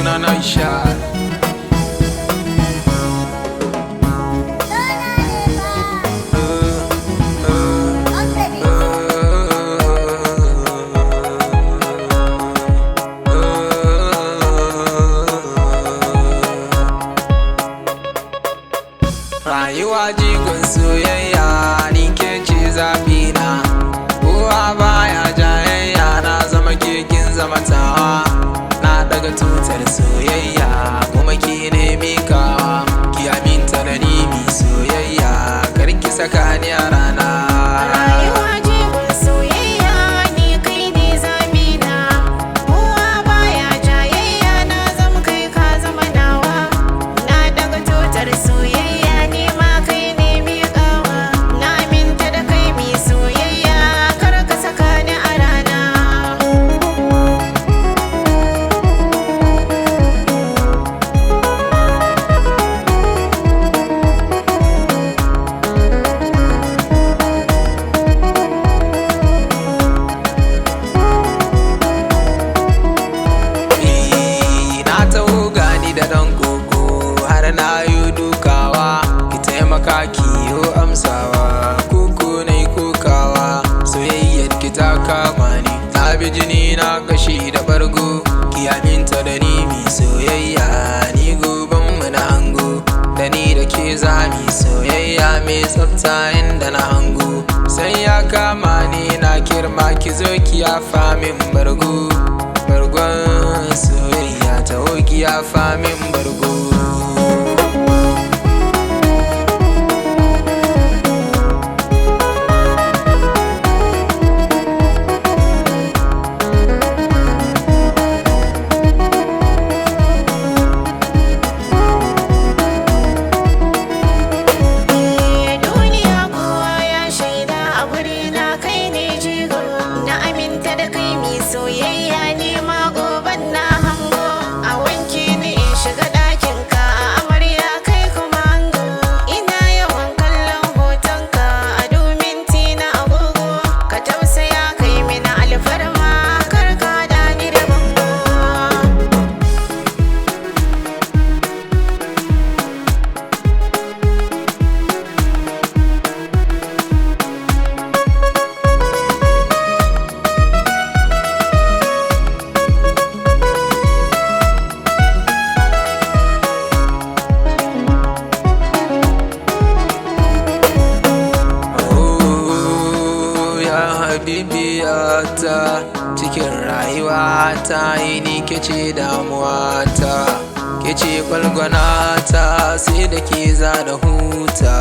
Suna na Ishaq. Rayuwa jigon soyayya, ni ke ce zafi na. Kowa baya jayayya, na zama kekin zama tawa. Na daga tutar soyayya kuma ki ne mikawa. Ki aminta da ni mi soyayya, kar ki saka ni a rana. Rayuwa jigon soyayya, ni kai ne zamina. Kowa baya jayayya, na zama kai ka zama nawa. Na daga tutar soyayya, ni ma kai ne miƙawa. Na aminta da kai mi soyayya, kar ka saka ni a rana. Eh, na taho gani da ɗan koko har na yi dukawa. Ki taimaka ki yo amsawa, koko na yi kokawa. Soyayyar ki ta kama ni, ta bi jini na kashi da bargo. Ki aminta da ni mi soyayya, ni goban mu na hango. Da ni da ke za mi soyayya mai tsafta inda na hango. Sai ya kama ni na kirma, ki zo ki yafa min bargo. Bargon soyayya, ta hoki ya famin bargo. Duniya kowa ya shaida, a guri na kai ne jigo. Na aminta da kai mi soyayya, ni ma goban na hango. A wanke ni in shiga ɗakin ka, amarya kai kuma ango. Ina yawan kallon hotonka a domin na agogo. Ka tausaya kai mini alfarma, kar ka haɗa ni da bango. Oh, ya habibiyata, cikin rayuwata ni ke ce damuwata, ke ce kwalgwanata, sai da ke za da huta.